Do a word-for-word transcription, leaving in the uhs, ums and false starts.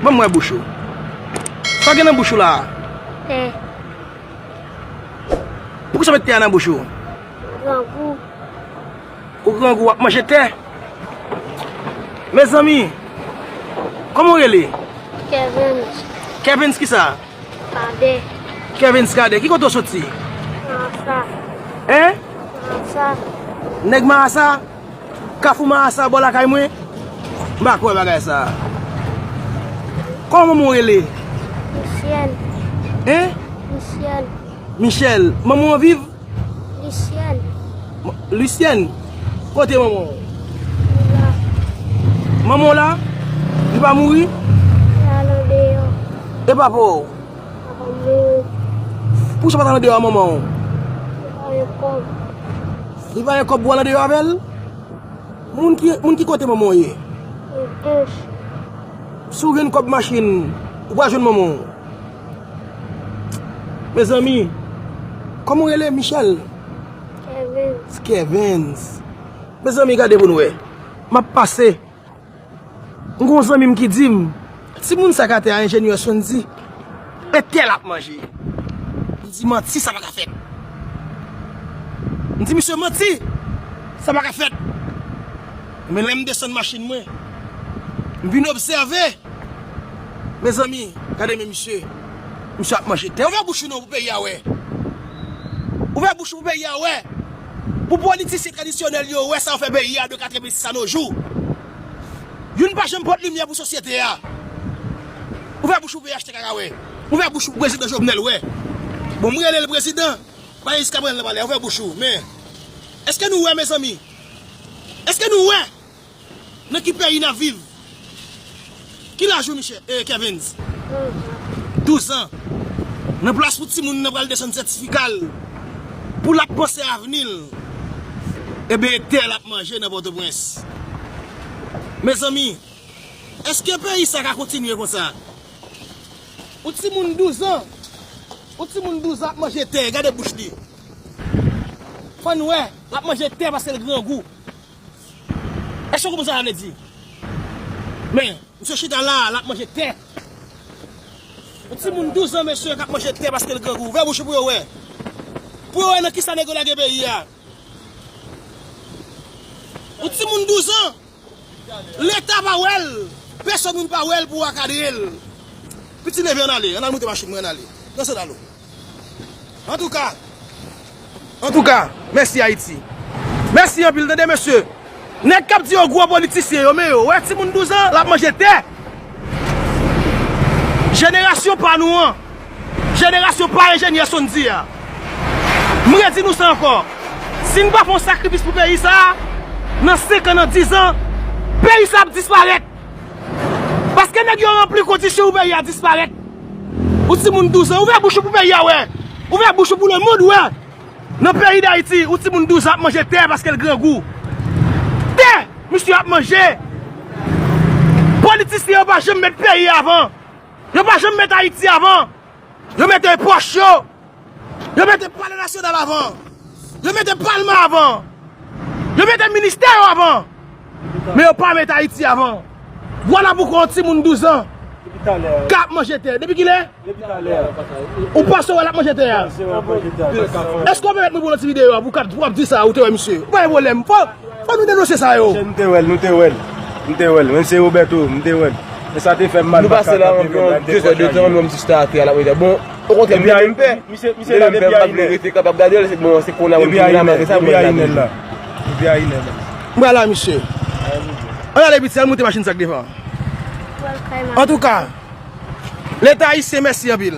Ban m wè bouch ou. Sa w gen nan bouch ou la a? Tè. Poukisa w met tè a nan bouch ou? Grangou. Ou grangou, w ap manje tè? Mezanmi, kòman w rele? Kevens. Kevens kisa? Kadè. Kevens Kadè. Ki kote w soti? Marasa. Hein? Marasa. Nèg Marasa? Kafou Marasa bò lakay mwen? M pa kwè bagay sa a. Kòman manman w rele? Michel. Hein? Michel. Michel. Manman w viv? Lisyèn. M-, Lisyèn? Kote manman w? Li la. Manman w la? Li pa mouri? Li al andeyò. E papa w? Papa m mouri. Poukisa w pa t al andeyò a manman w? Li pa gen kòb. Li pa gen kòb pou w al andeyò avè l? Moun ki, moun ki kote manman w ye? Nan Dèch. Si w gen kòb machin, ou pral jwenn manman w. Mezanmi, kòman w rele? Michel? Kevens. Kevens. Mezanmi, gade pou n wè. M ap pase. M gen yon zanmi m ki di m, timoun sa k atè a, enjenyè Sondy, e tè l ap manje. M di, manti, sa pa ka fèt. M di, misye, manti, sa pa ka fèt. Men lè m desann machin mwen, m vin obsève. Mezanmi, gade men misye. Misye ap manje tè. Ouvè bouch ou non pou peyi a wè. Ouvè bouch ou pou peyi a wè. Pou politisyen tradisyonèl yo wè sa yo fè peyi a de katrevensis a no jou. Youn pa janm pot limyè pou sosyete a. Ouvè bouch ou pou P H T K wè. Ouvè bouch ou pou prezidan Jovenel wè. Bon, m rele l prezidan. Pa jiska pran l nan palè. Ouvè bouch ou. Men, èske nou wè, mezanmi? Èske nou wè? Nan ki peyi n ap viv? Ki laj ou, Michel, eh, Kevens? Douz an. Nan plas pou timoun nan pral desann sètifika l, pou l ap panse avni l, ebyen, e tè l ap manje nan Pòtoprens. Mezanmi, èske peyi sa ka kontinye konsa? Yon timoun douz an, yon timoun douz an ap manje tè, gade bouch li. Fò n wè, l ap manje tè paske l grangou. Èske w konprann sa sa vle di? Men, misye chita la, l ap manje tè. Yon timoun douz an, mesye, k ap manje tè paske l grangou. Ouvè bouch ou pou yo wè. Pou yo wè nan kisa nèg yo lage peyi a. Yon timoun douz an, Leta pa wè l. Pèsonn moun pa wè l pou akadre l. Piti leve, ann ale. Ann al moute machin mwen, ann ale. Nan sandal ou. Antouka, antouka, mèsi Ayiti. Mèsi anpil, tande mesye. Nèg k ap di yo gwo politisyen yo, men yo wè timoun douz an, l ap manje tè. Jenerasyon pa nou an, jenerasyon pa enjenyè Sondy a. M redi nou sa ankò. Si n pa fè yon sakrifis pou peyi sa a, nan senk an, nan diz an, peyi sa a ap disparèt. Paske nèg yo ranpli kondisyon pou peyi a disparèt. Ou timoun douz an, ouvè bouch ou pou peyi a wè. Ouvè bouch ou pou lemonn wè. Nan peyi Dayiti, ou timoun douz an ap manje tè paske l grangou. Tè! Misye ap manje. Politisyen yo pa janm met peyi avan. Yo pa janm met Ayiti avan. Yo mete pòch yo. Yo mete palè nasyonal avan. Yo mete palman avan. Yo mete ministè yo avan. Men yo pa mete Ayiti avan. Vwala poukwa yon timoun douz an k ap manje tè. Depi kilè? Ou panse w wè l ap manje tè a? Èske w pèmèt mwen pou yon ti videyo a pou w ap di sa ou te wè misye? Ou pa gen pwoblèm. Fò, fò nou denonse sa yo. Misye, nou te wè l, nou te wè l. Nou te wè l. Menm se Roberto, nou te wè l. Men sa te fè m mal. Nou pase la anviwon de zè de tan, mwen menm jis ta atè a l ap manje tè. Bon, okontrè, m te menm pè. Misye, misye la depi a inè. Rete kapab gade l, se bon, se kounye a mwen vin la, malgre sa, mwen la. Depi a inè la. M pral la, misye. Ann ale piti, al moute machin sa k devan. Antouka, Leta ayisyen, mèsi anpil.